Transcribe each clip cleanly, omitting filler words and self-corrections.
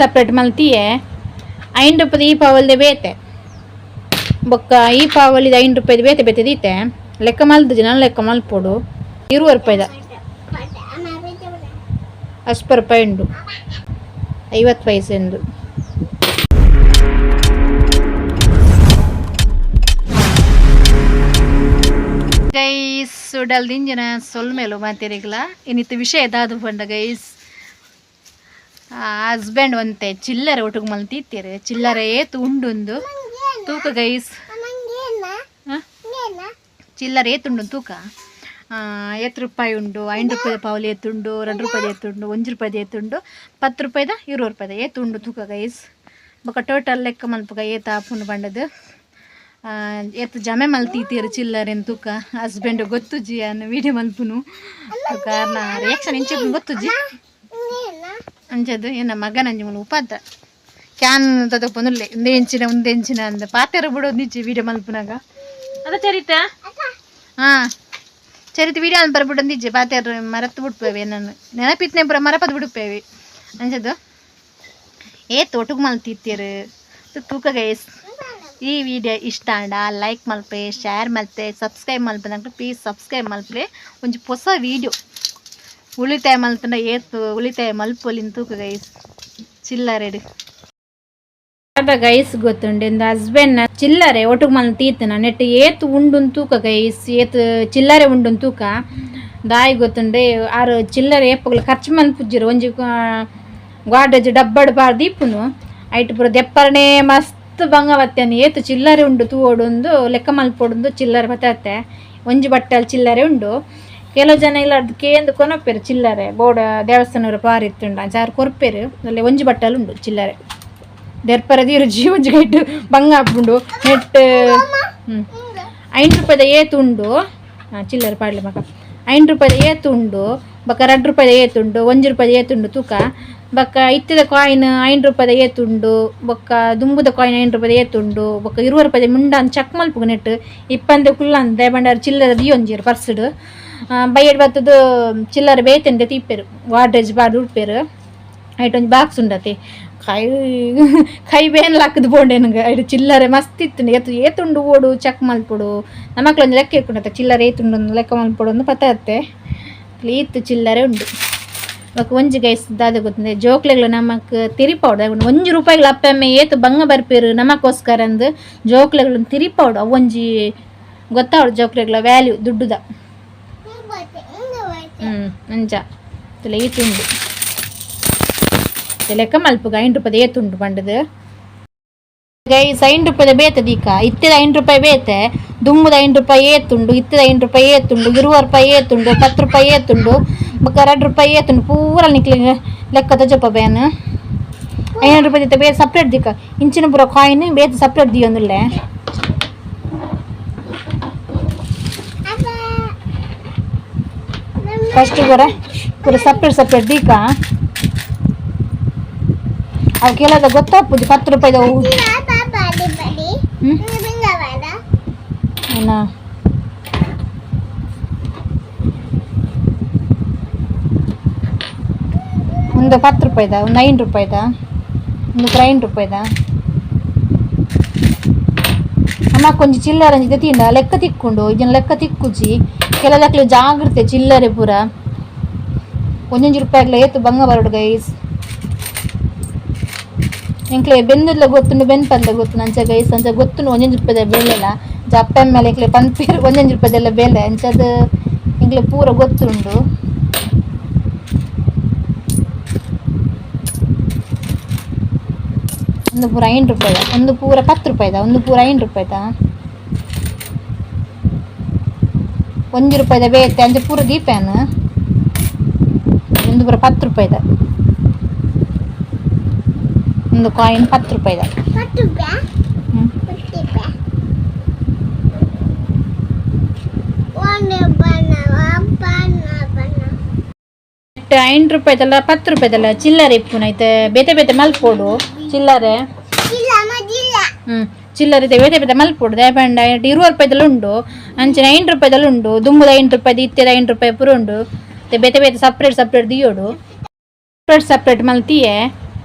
Separate ಮಲ್ತಿಯೆ. 5 ರೂಪಾಯಿದ ಈ ಪಾವಲ್ದೆ ಬೇತೆ. ಬೊಕ್ಕ ಈ ಪಾವಲಿದ 5 ರೂಪಾಯಿದ ಬೇತೆ ಬೇತೆ ದೀತೆ. ಲೆಕ್ಕ ಮಲ್ದುಜಿ ನಾನು, ಲೆಕ್ಕ ಮಲ್ಪೊಡು. 20 ರೂಪಾಯಿದ ಅಸ್ಪ ರೂಪಾಯಿ ಉಂಡು, 50 ಪೈಸೆ ಉಂಡು. ಗೈಸ್, ಉಡಲ್ ದಿಂಜಿನ ಸೊಲ್ಮೆಲು ಮಾತೆರೆಗ್ಲ. ಇನ್ನಿತ್ತ ವಿಷಯ ದಾದ ಪಂಡ ಗೈಸ್, ಹಸ್ಬೆಂಡ್ ಒಂತೆ ಚಿಲ್ಲರೆ ಒಟ್ಟುಗು ಮಲ್ತಿತ್ತೆರ್. ಚಿಲ್ಲರೆ ಏತ್ ಉಂಡುಂದು ತೂಕ ಗೈಸ್. ಹ? ಚಿಲ್ಲರೆ ಏತುಂಡು ತೂಕ. ಏತ್ ರೂಪಾಯಿ ಉಂಡು? 5 ರೂಪಾಯಿದ ಪಾವಲಿ ಏತುಂಡು? 2 ರೂಪಾಯಿದ ಏತುಂಡು? 1 ರೂಪಾಯಿದ ಏತುಂಡು? 10 ರೂಪಾಯಿದ, 20 ರೂಪಾಯಿದ ಏತುಂಡು ತೂಕ ಗೈಸ್. ಬೊಕ ಟೋಟಲ್ ಲೆಕ್ಕ ಮಲ್ಪುಗ, ಏತ್ ಆಪುಂಡು ಪಂಡದು. ಏತ್ ಜಮೆ ಮಲ್ತೀತೀರ್ ಚಿಲ್ಲರೆನ್ ತೂಕ. ಹಸ್ಬೆಂಡ್ ಗೊತ್ತುಜಿ ಅನ್ನ ವೀಡಿಯೋ ಮಲ್ಪುನು. ಕಾರಣ ರಿಯಾಕ್ಷನ್ ಇಂಚ ಗೊತ್ತುಜಿ ಅಂಚದು. ಏನ ಮಗನಂಜಿ ಮುಲು ಉಪಾದ can ತದಪೊಂದುಲ್ಲೆ, ಉಂದೆ ಎಂಚಿನ, ಉಂದೆ ಎಂಚಿನ ಅಂದ ಪಾತೆರ ಬಿಡೋದು ವೀಡಿಯೋ ಮಲ್ಪುನಾಗ ಅದ ಚರಿತ. ಹಾ ಚರಿತ, ವೀಡಿಯೋ ಅನ್ಪರ ಬಿಡೊಂದಿಜ್ಜೆ, ಪಾತೆರ ಮರತ್ ಬಿಡ್ಪೇವೆ. ನಾನು ನೆನಪಿತ್ನೆ ಪೂರ ಮರಪದ್ ಬಿಡುಪ್ಪೇವೆ. ಅಂಚದು ಏತ್ ಒಟ್ಟುಗು ಮಲ್ತಿತ್ತೀರ್ ತೂಕ ಗೈಸ್. ಈ ವಿಡಿಯೋ ಇಷ್ಟ ಆಂಡ ಲೈಕ್ ಮಲ್ಪೆ, ಶೇರ್ ಮಲ್ತೆ, ಸಬ್ಸ್ಕ್ರೈಬ್ ಮಲ್ಪೆ. ಪ್ಲೀಸ್ ಸಬ್ಸ್ಕ್ರೈಬ್ ಮಲ್ಪೆ. ಒಂಜಿ ಹೊಸ ವೀಡಿಯೋ, ಉಳಿತಾಯ ಮಲ್ತಂಡ ಏತ್ ಉಳಿತಾಯ ಮಲ್ಪೊಲಿನ್ ತೂಕ ಗೈಸ್ ಚಿಲ್ಲರೆಡ್. ಅದ ಗೈಸ್, ಗೊತ್ತುಂಡು ಇಂದು ಹಸ್ಬೆಂಡ್ ಚಿಲ್ಲರೆ ಒಟ್ಟುಗು ಮಲ್ ತೀತನ ನೆಟ್ ಏತ್ ಉಂಡುನ್ ತೂಕ ಗೈಸ್. ಏತ್ ಚಿಲ್ಲರೆ ಉಂಡುನ್ ತೂಕ. ದಾಯಿ ಗೊತ್ತುಂಡೆ, ಆರು ಚಿಲ್ಲರೆ ಏಪಗ್ಲ ಖರ್ಚು ಮಲ್ಪುಜ್ಜಿರು. ಒಂಜಿ ಗಾಡ್ರೇಜ್ ಡಬ್ಬಡ್ ಪಾಡ್ದು ಇಪ್ಪುನು. ಐಟ್ ಪೂರ ದೆಪ್ಪರಣೆ ಮಸ್ತ್ ಬಂಗ ಬತ್ತೇನೆ. ಏತ್ ಚಿಲ್ಲರೆ ಉಂಡು ತೂವೊಡುಂದು, ಲೆಕ್ಕ ಮಲ್ಪೊಡುಂದು ಚಿಲ್ಲರೆ ಬತ್ತತ್ತೆ. ಒಂಜಿ ಬಟ್ಟಲ್ ಚಿಲ್ಲರೆ ಉಂಡು. ಕೆಲವು ಜನ ಇಲ್ಲ ಕೇಂದು ಕೊನೊಪೆರು ಚಿಲ್ಲರೆ. ಬೋಡ ದೇವಸ್ಥಾನ ಪಾರಿ ಇತ್ತುಂಡು ಅಂಚ ಕೊರ್ಪೆರು. ಅಲ್ಲಿ ಒಂಜಿ ಬಟ್ಟಲ್ ಉಂಡು ಚಿಲ್ಲರೆ. ದೆರ್ಪರ ದೀರುಜಿ, ಒಂಜಿ ಕೈಟ್ ಬಂಗ ಆಪುಂಡು ನೆಟ್. 5 ರೂಪಾಯಿದ ಏತ್ ಉಂಡು? ಹಾಂ, ಚಿಲ್ಲರೆ ಪಾಡ್ಲೆ ಮಗ. 5 ರೂಪಾಯಿದ ಏತ್ ಉಂಡು? ಬೊಕ್ಕ 2 ರೂಪಾಯಿದ ಏತುಂಡು? 1 ರೂಪಾಯಿದ ಏತುಂಡು ತೂಕ. ಬೊಕ್ಕ ಇತ್ತಿದ ಕಾಯಿನ್ 5 ರೂಪಾಯಿದ ಏತುಂಡು? ಬೊಕ್ಕ ದುಂಬುದ ಕಾಯಿನ್ 5 ರೂಪಾಯಿದ ಏತುಂಡು? ಬೊಕ್ಕ 20 ರೂಪಾಯಿದ ಮುಂಡಾನ್ ಚಕ್ ಮಲ್ಪುಗ. ನೆಟ್ ಇಪ್ಪಂದೆ ಕುಲ್ಲಂದೆ ಬಂಡಾರ ಚಿಲ್ಲರೆ ದಿಯೊಂಜಿರು ಪರ್ಸ್ಡ್. ಬಯ್ಯಡ್ ಬತ್ತದು ಚಿಲ್ಲರೆ ಬೇತೆಂದೆ ತೀಪೆರು, ವಾಡ್ರೇಜ್ ಪಾಡ್ದು ಉಡ್ಪೇರು. ಐಟ್ ಒಂಜಿ ಬಾಕ್ಸ್ ಉಂಡತೆ. ಕೈ ಕೈ ಬೇನ್ ಲಾಕ್ದ್ ಪೋಂಡೆ ನಂಗೆ. ಐಟ್ ಚಿಲ್ಲರೆ ಮಸ್ತ್ ಇತ್ತು. ಏತ್ ಏತುಂಡು ಓಡು ಚೆಕ್ ಮಲ್ಪೊಡು. ನಮಕ್ಲ ಒಂಜಿ ಲೆಕ್ಕ ಇಕ್ಕುಂಡತೆ, ಚಿಲ್ಲರೆ ಏತುಂಡು ಅಂದ್ ಲೆಕ್ಕ ಮಲ್ಪೊಡು ಅಂದ್ ಪತ್ತ. ಈತ್ ಚಿಲ್ಲರೆ ಉಂಡು. ಬೊಕ ಒಂಜಿ ಗೈಸ್ ದಾದ ಗೊತ್ತುಂಡೆ, ಜೋಕ್ಲೆಗ್ಲ ನಮಕ್ ತಿರಿಪಾವೊಡು. 1 ರೂಪಾಯಿಗ್ಲ ಅಪ್ಪೆ ಅಮ್ಮೆ ಏತ್ ಬಂಗ ಬರ್ಪೆರ್ ನಮಕ್ಕೋಸ್ಕರ ಅಂದ್ ಜೋಕ್ಲೆಗ್ಲ ತಿರಿಪಾವೊಡು. ಅವು ಒಂಜಿ ಗೊತ್ತಾವೊಡು ಜೋಕ್ಲೆಗ್ಲ ವ್ಯಾಲ್ಯೂ ದುಡ್ಡುದ. ಅಂಚ ತೂಲೆ, ಈತ್ ಉಂಡು. ಲೆಕ್ಕ ಮಲ್ಪುಗ, 5 ರೂಪಾಯಿದ ಏತುಂಡು ಪಂಡದು. ಗೈಸ್, 5 ರೂಪಾಯಿದ ಬೇತೆ ದೀಕ. ಇತ್ತಿದ 5 ರೂಪಾಯಿ ಬೇತೆ. ದುಂಬುದ 5 ರೂಪಾಯಿ ಏತುಂಡು? ಇತ್ತಿದ 5 ರೂಪಾಯಿ ಏತುಂಡು? 20 ರೂಪಾಯಿ ಏತುಂಡು? 10 ರೂಪಾಯಿ ಏತುಂಡು? ಬೊಕ್ಕ 2 ರೂಪಾಯಿ ಏತುಂಡು? ಪೂರ ನಿಕ್ಲೆ ಲೆಕ್ಕ ತೋಜಪ್ಪ ಬೇನ್. 5 ರೂಪಾಯಿ ದಿತ್ತ ಬೇತೆ ಸಪ್ರೇಟ್ ದಿಕ್ಕ. ಇಂಚಿನ ಪೂರ ಕಾಯಿನ್ ಬೇತೆ ಸಪ್ರೇಟ್ ದಿಯೊಂದುಲ್ಲೆ. ಫಸ್ಟ್ ಪೂರ ಪೂರ ಸಪ್ರೇಟ್ ಸಪ್ರೇಟ್ ದೀಕ. ಅವು ಕೆಲದ ಗೊತ್ತಾಪುಜಿ 10 ರೂಪಾಯಿದವು. ಏನ? ಒಂದು 10 ರೂಪಾಯಿದ, ಒಂದು 5 ರೂಪಾಯಿದ, ಒಂದು 5 ರೂಪಾಯಿದ. ಅಮ್ಮ, ಕೊಂಚ ಚಿಲ್ಲರೆ ಒಂಜಿ ತಿಂಡ ಲೆಕ್ಕ ತಿಕ್ಕೊಂಡು ಇದನ್ನ ಲೆಕ್ಕ ತಿಕ್ಕುಜಿ. ಕೆಲದಕ್ಲೆ ಜಾಗ್ರತೆ. ಚಿಲ್ಲರೆ ಪೂರ ಒಂಜೊಂಜಿ ರೂಪಾಯಿಗ್ಲ ಏತು ಬಂಗ ಬರಡು ಗೈಸ್. ಎಂಕ್ಲೆ ಬೆಂದುದ್ಲ ಗೊತ್ತುಂಡು, ಬೆನ್ಪಂದ ಗೊತ್ತುಂಡು. ಅಂಚ ಗೈಸ್, ಅಂಚ ಗೊತ್ತುಂಡು ಒಂಜೊಂಜಿ ರೂಪಾಯಿದ ಬೆಲೆಲ. ಅಂಚ ಅಪ್ಪೆ ಮೇಲೆ ಎಂಕ್ಲೆ ಪನ್ಪೇರು, ಒಂಜೊಂಜಿ ರೂಪಾಯಿದೆಲ್ಲ ಬೆಲೆ. ಅಂಚದ ಎಂಕ್ಲೆ ಪೂರ ಗೊತ್ತುಂಡು. ಒಂದು ಪೂರ 5 ರೂಪಾಯಿದ, ಒಂದು ಪೂರ 10 ರೂಪಾಯಿದ, ಒಂದು ಪೂರ 5 ರೂಪಾಯಿದ, 1 ರೂಪಾಯಿದ ಬೇತೆ. ಅಂಚ ಪೂರ ದೀಪೇನು. ಒಂದು ಪೂರ 10 ರೂಪಾಯಿದ. ಒಂದು ಕಾಯಿನ್ 10 ರೂಪಾಯಿದ. ಹ್ಮ್. 5 ರೂಪಾಯಿದಲ್ಲ, 10 ರೂಪಾಯಿದಲ್ಲ ಚಿಲ್ಲರೆ ಇಪ್ಪುನ. ಐತೆ ಬೇತೆ ಬೇತೆ ಮಲ್ಪೊಡು ಚಿಲ್ಲರೆ. ಚಿಲ್ಲರೆ ಇದೆ, ಬೇತೆ ಬೇತೆ ಮಲ್ಪೊಡು. ದಾಯೆಪಂಡ 20 ರೂಪಾಯಿದಲ್ಲ ಉಂಡು, ಅಂಚನೆ 5 ರೂಪಾಯಿದಲ್ಲ ಉಂಡು. ದುಂಬುದ 5 ರೂಪಾಯಿದ, ಇತ್ತೆದ 5 ರೂಪಾಯಿ ಪೂರ ಉಂಡು. ಮತ್ತೆ ಬೇತೆ ಬೇತೆ ಸಪ್ರೇಟ್ ಸಪ್ರೇಟ್ ದಿಯೋಡು. ಸಪ್ರೇಟ್ ಸಪ್ರೇಟ್ ಮಲ್ತಿಯೆ.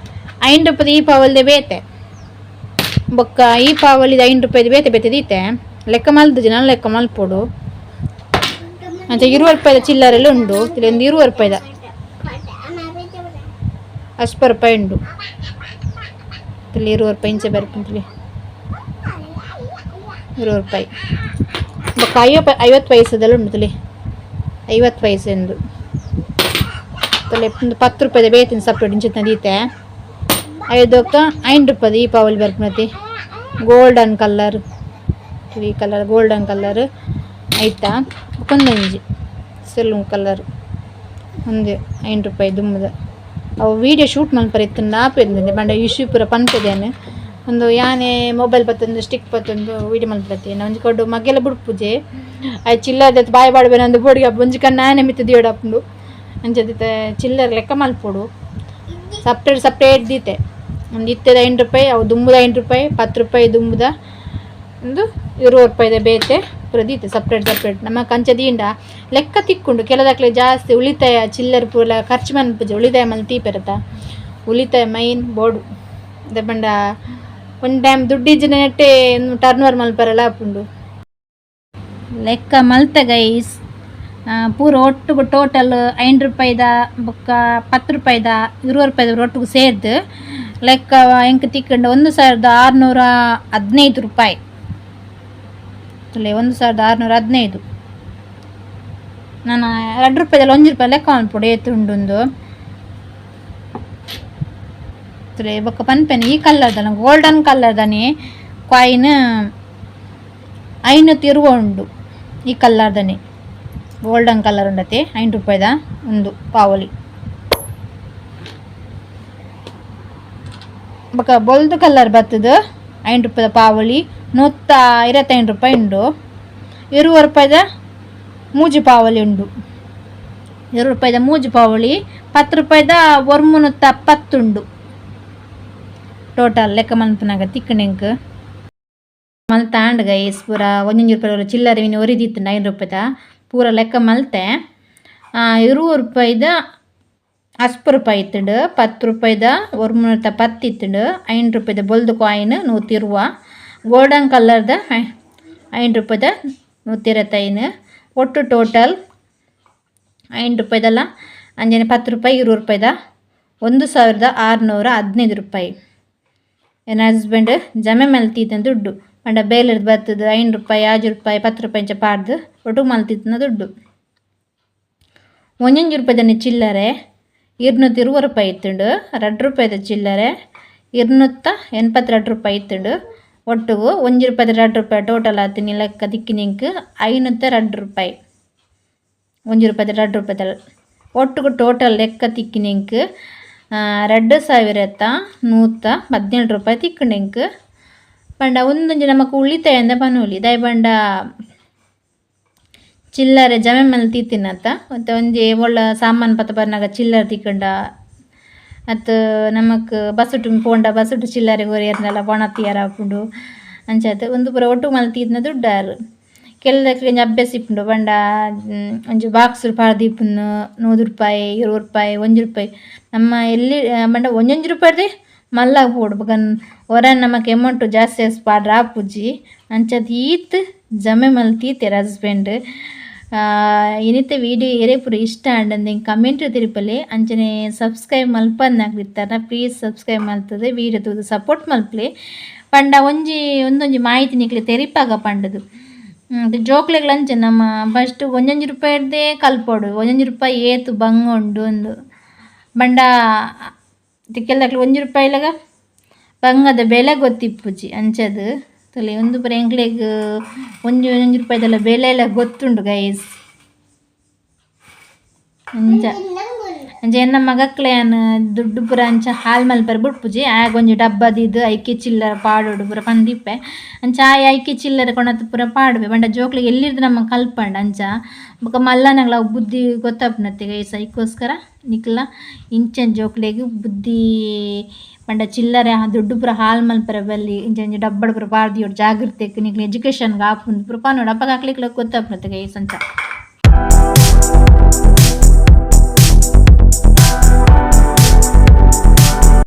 ಐನ್ ರೂಪಾಯಿ ಈ ಪಾವಲ್ದೆ ಬೇತೆ. ಬೊಕ್ಕ ಈ ಪಾವಲಿದ 5 ರೂಪಾಯಿದ ಬೇತೆ ಬೇತೆ ದೀತೆ. ಲೆಕ್ಕ ಮಲ್ದುಜಿ ನಾನು, ಲೆಕ್ಕ ಮಲ್ಪೊಡು. ಅಂಚ 20 ರೂಪಾಯಿದ ಚಿಲ್ಲರೆಲ್ಲ ಉಂಡು. ಒಂದು 20 ರೂಪಾಯಿದ ಅಸ್ಪ ರೂಪಾಯಿ ಉಂಡು. 20 ರೂಪಾಯಿ ಇಂಚೆ ಬರ್ಪುಂತಲಿ. 20 ರೂಪಾಯಿ. ಬೊಕ್ಕ 50 ಪೈಸೆದೆಲ್ಲ ಉಂಡು ತುಲಿ. 50 ಪೈಸೆ ಎಂದು ತಲೆ. ಒಂದು 10 ರೂಪಾಯಿದ ಬೇತಿನ ಸಪ್ರೇಟ್ ಇಂಚಿನ ದೀತೆ. ಐದಕ್ಕ 5 ರೂಪಾಯಿದ ಈ ಪಾವಲಿ ಬರ್ಪುನತಿ. ಗೋಲ್ಡನ್ ಕಲರ್, ಈ colour golden colour ಆಯ್ತಾ. ಒಂದೊಂಜಿ ಸೆಲೂನ್ ಕಲರ್. ಒಂದು 5 ರೂಪಾಯಿ ದುಮ್ಮದ. ಅವು ವೀಡಿಯೋ ಶೂಟ್ ಮಲ್ಪರೆ ಇತ್ತುಂಡ ಆಪೆಂದೆ ಪಂಡ ಇಶ್ಯೂ ಪೂರ ಪನ್ಪೆದೇನೆ. ಒಂದು ಯಾನೆ ಮೊಬೈಲ್ ಪತ್ತೊಂದು, ಸ್ಟಿಕ್ ಪತ್ತೊಂದು ವೀಡಿಯೋ ಮಲ್ಪರತ್ತೆ. ಒಂಜಿ ಕೊಡು ಮಗ್ಗೆಲ್ಲ ಬುಡ್ಪುಜೆ. ಆಯ್ ಚಿಲ್ಲರ್ ಬಾಯ್ ಬಾಡ್ಬೇನೆ ಒಂದು ಬೋಡಿಗೆ. ಒಂಜಿ ಕಣ್ಣು ಆನೆ ಮಿತ್ತು ದಿಯೋಡಪ್ಪುಂಡು. ಅಂಚ ಚಿಲ್ಲರ್ ಲೆಕ್ಕ ಮಲ್ಪೊಡು. ಸಪ್ರೇಟ್ ಸಪ್ರೇಟ್ ದೀತೆ. ಒಂದು ಇತ್ತೆದ 5 ರೂಪಾಯಿ, ಅವು ದುಂಬುದ 5 ರೂಪಾಯಿ, 10 ರೂಪಾಯಿ ದುಂಬುದ, ಒಂದು 20 ರೂಪಾಯಿದ ಬೇತೆ ಪೂರ ದೀತೆ ಸಪ್ರೇಟ್ ಸಪ್ರೇಟ್. ನಮ್ಮ ಕಂಚ ದೀಂಡ ಲೆಕ್ಕ ತಿಕ್ಕೊಂಡು. ಕೆಲದಕ್ಲೆ ಜಾಸ್ತಿ ಉಳಿತಾಯ, ಚಿಲ್ಲರ್ ಪೂರ ಖರ್ಚು ಮನ್ಪುಜೆ, ಉಳಿತಾಯ ಮಲ್ತಿ ಪೆರತ. ಉಳಿತಾಯ ಮೈನ್ ಬೋಡು ಪಂಡ ಒಂದು ಟೈಮ್ ದುಡ್ಡಿಜ್ಜಿನ ನೆಟ್ಟೆ ಟರ್ನ್ ಓವರ್ ಮಲ್ಪರೆಲ್ಲ ಆಪುಂಡು. ಲೆಕ್ಕ ಮಲ್ತ ಗೈಸ್. ಪೂರ ಒಟ್ಟುಗು ಟೋಟಲ್ 5 ರೂಪಾಯಿದ ಬೊಕ್ಕ 10 ರೂಪಾಯಿದ 20 ರೂಪಾಯಿದ ಒಟ್ಟುಗು ಸೇರ್ದು ಲೆಕ್ಕ ಎಂಕ್ ತಿಕ್ಕಂಡು 1615 ರೂಪಾಯಿ. 1615. ನಾನು 2 ರೂಪಾಯಿದಲ್ಲಿ 1 ರೂಪಾಯಿ ಲೆಕ್ಕ ಮಲ್ಪೊಡು ಏತ್ ಉಂಡುಂದು. ಬೊಕ್ಕ ಪನ್ಪೆನೆ, ಈ ಕಲರ್ದ ಗೋಲ್ಡನ್ ಕಲರ್ದನೆ ಕಾಯಿನ್ 520 ಉಂಡು. ಈ ಕಲರ್ದನೆ ಗೋಲ್ಡನ್ ಕಲರ್ ಉಂಡತೆ. 5 ರೂಪಾಯಿದ ಒಂದು ಪಾವಲಿ. ಬೊಕ್ಕ ಬೊಲ್ದು ಕಲರ್ ಬತ್ತದ 5 ರೂಪಾಯಿದ ಪಾವಲಿ 125 ರೂಪಾಯಿ ಉಂಡು. 20 ರೂಪಾಯಿದ ಮೂಜಿ ಪಾವಲಿ ಉಂಡು. 20 ರೂಪಾಯಿದ ಮೂಜಿ ಪಾವಲಿ, 10 ರೂಪಾಯಿದ 910 ಉಂಡು. ಟೋಟಲ್ ಲೆಕ್ಕ ಮನ್ಪುನಾಗ ತಿಕ್ಕುಂಡು ಎಂಕ್. ಮಲ್ತಾಂಡ್ ಗೈಸ್. ಪೂರ ಒಂಜೊಂಜಿ ರೂಪಾಯಿ ಚಿಲ್ಲರೆ ಮೀನು ಒರಿದಿತ್ತು. 5 ರೂಪಾಯಿದ ಪೂರ ಲೆಕ್ಕ ಮಲ್ತೆ. 20 ರೂಪಾಯಿದ ಅಸ್ಪ ರೂಪಾಯಿ ಇತ್ತುಂಡು, 10 ರೂಪಾಯಿದ 910 ಇತ್ತುಂಡು, 5 ರೂಪಾಯಿದ ಬೊಲ್ದು ಕಾಯಿನ್ 120, ಗೋಲ್ಡನ್ ಕಲರ್ದ 5 ರೂಪಾಯಿದ 125. ಒಟ್ಟು ಟೋಟಲ್ 5 ರೂಪಾಯಿದಲ್ಲ, ಅಂಜನೆ 10 ರೂಪಾಯಿ, 20 ರೂಪಾಯಿದ 1615 ರೂಪಾಯಿ. ಎನ್ನ ಹಸ್ಬೆಂಡ್ ಜಮೆ ಮಲ್ತಿದ್ದ ದುಡ್ಡು. ಪಂಡ ಬೇಲೆರ್ದ್ ಬತ್ತದ 5 ರೂಪಾಯಿ, 6 ರೂಪಾಯಿ, 10 ರೂಪಾಯಿ ಇಂಚ ಪಾಡ್ದು ಒಟ್ಟು ಮಲ್ತಿತ್ತಿನ ದುಡ್ಡು. ಒಂಜೊಂಜಿ ರೂಪಾಯಿದನೆ ಚಿಲ್ಲರೆ 220 ರೂಪಾಯಿ ಇತ್ತುಂಡು. 2 ರೂಪಾಯಿದ ಚಿಲ್ಲರೆ 282 ರೂಪಾಯಿ ಇತ್ತುಂಡು. ಒಟ್ಟುಗು 1 ರೂಪಾಯಿದ 2 ರೂಪಾಯಿ ಟೋಟಲ್ ಆತಿನಿ ಲೆಕ್ಕ ತಿಕ್ಕಿನಿಂಕ್ 502 ರೂಪಾಯಿ. 1 ರೂಪಾಯಿದ 2 ರೂಪಾಯಿದ ಒಟ್ಟುಗು ಟೋಟಲ್ ಲೆಕ್ಕ ತಿಕ್ಕಿನಿಂಕ್ 2117 ರೂಪಾಯಿ ತಿಕ್ಕುಂಡು ಎಂಕ್. ಪಂಡ ಉಂದೊಂಜಿ ನಮಕ್ ಉಳಿತಾಯ ಪನೊಲಿ. ದಾಯೆ ಪಂಡ ಚಿಲ್ಲರೆ ಜಮೆ ಮಲ್ತಿತ್ತಿನತ್ತ. ಮತ್ತು ಒಂಜಿ ಒಳ್ಳ ಸಾಮಾನು ಪತ್ತ ಬರ್ನಾಗ ಚಿಲ್ಲರೆ ತಿಕ್ಕಂಡ ಅತ್ತು ನಮಕ್ ಬಸ್ಸುಟು ಪೋಂಡ ಬಸ್ಸುಟು ಚಿಲ್ಲರೆ ಕೊರಿಯರ್ಂಡಲ ಪಣ ಆಪುಂಡು. ಅಂಚಾತ್ ಉಂದು ಪೂರ ಒಟ್ಟು ಮಲ್ತಿತ್ತಿನ ದುಡ್ಡಾರು. ಕೆಲದಕ್ಲೆಗ್ ಒಂಜಿ ಅಭ್ಯಾಸ ಇಪ್ಪುಂಡು. ಪಂಡ ಒಂಜಿ ಬಾಕ್ಸ್ ಪಾಡ್ದಿಪ್ಪುನು 100 ರೂಪಾಯಿ, 20 ರೂಪಾಯಿ, 1 ರೂಪಾಯಿ. ನಮ್ಮ ಎಲ್ಲಿ ಪಂಡ ಒಂಜೊಂಜಿ ರೂಪಾಯಿರ್ದೆ ಮಲ್ಲ ಪೋಡು. ಬೊಕ ಒರ ನಮಕ್ ಅಮೌಂಟ್ ಜಾಸ್ತಿ ಜಾಸ್ತಿ ಪಾಡ್ರೆ ಆಪುಜಿ. ಅಂಚಾದ್ ಈತ್ ಜಮೆ ಮಲ್ತೀತೆರ್ ಹಸ್ಬೆಂಡ್. ಇನಿತ ವೀಡಿಯೋ ಎರೆ ಪೂರ ಇಷ್ಟ ಆಂಡ ಕಮೆಂಟ್ ತೆರಿಪಲೆ. ಅಂಚನೆ ಸಬ್ಸ್ಕ್ರೈಬ್ ಮಲ್ಪಂದಿತ್ತಡ ಪ್ಲೀಸ್ ಸಬ್ಸ್ಕ್ರೈಬ್ ಮಲ್ತದೆ ವೀಡಿಯೋ ತೂದು ಸಪೋರ್ಟ್ ಮಲ್ಪಲೆ. ಪಂಡ ಒಂಜಿ ಒಂದೊಂಜಿ ಮಾಹಿತಿ ನಿಕ್ಲೆ ತೆರಿಪಾಗ ಪಂಡದು. ಜೋಕ್ಲೆಗ್ಲ ಅಂಚೆ ನಮ್ಮ ಫಸ್ಟ್ ಒಂಜೊಂಜಿ ರೂಪಾಯಿರ್ದೆ ಕಲ್ಪೊಡು, ಒಂಜೊಂಜಿ ರೂಪಾಯಿ ಏತ್ ಬಂಗ ಉಂಡು ಅಂದು. ಪಂಡ ಕೆಲದಕ್ಲು 1 ರೂಪಾಯಿಲಗ ಬಂಗದ ಬೆಲೆ ಗೊತ್ತಿಪ್ಪುಜಿ. ಅಂಚದ್ ತೂಲೆ, ಉಂದು ಪೂರ ಎಂಕ್ಲೆಗ್ ಒಂಜಿ ಒಂಜಿ ರೂಪಾಯಿದೆಲ್ಲ ಬೆಲೆ ಎಲ್ಲ ಗೊತ್ತುಂಡು ಗೈಸ್. ಅಂಚ ಅಂಚ ಎನ್ನ ಮಗಕ್ಲೆ ಯಾನ್ ದುಡ್ಡು ಪೂರ ಅಂಚ ಹಾಲ್ ಮಲ್ಪರೆ ಬುಡ್ಪುಜಿ. ಆಯಗ್ ಒಂಜಿ ಡಬ್ಬ ದೀದ್ ಐಕೆ ಚಿಲ್ಲರೆ ಪಾಡೊಡು ಪೂರ ಪಂದಿಪ್ಪೆ. ಅಂಚ ಆಯೆ ಐಕೆ ಚಿಲ್ಲರೆ ಕೊನತ್ ಪೂರ ಪಾಡುವೆ. ಪಂಡ ಜೋಕ್ಲೆಗ್ ಎಲ್ಲಿರ್ದ್ ನಮ ಕಲ್ಪಂಡ. ಅಂಚ ಬೊಕ ಮಲ್ಲನಗ್ಲ ಅವು ಬುದ್ಧಿ ಗೊತ್ತಾಪುನತ್ತೆ ಗೈಸ್. ಐಕೋಸ್ಕರ ನಿಕ್ಲ ಇಂಚ ಜೋಕ್ಲೆಗ್ ಬುದ್ಧಿ ಪಂಡ ಚಿಲ್ಲರೆ ದುಡ್ಡು ಪೂರ ಹಾಲ್ ಮಲ್ಪರೆ ಬಲ್ಲಿ, ಇಂಚ ಒಂಜಿ ಡಬ್ಬಡ್ ಪೂರ ಪಾಡ್ ದೀವೊಡು ಜಾಗ್ರತೆಗ್, ನಿಕ್ಲೆ ಎಜುಕೇಶನ್ ಗ್ ಆಪುಂಡು ಪೂರ ಪನೊಡು. ಅಪಗ ಅಕ್ಲೆಗ್ಲ ಗೊತ್ತಾಪುನತ್ತೆ ಗೈಸ್ ಅಂಚ.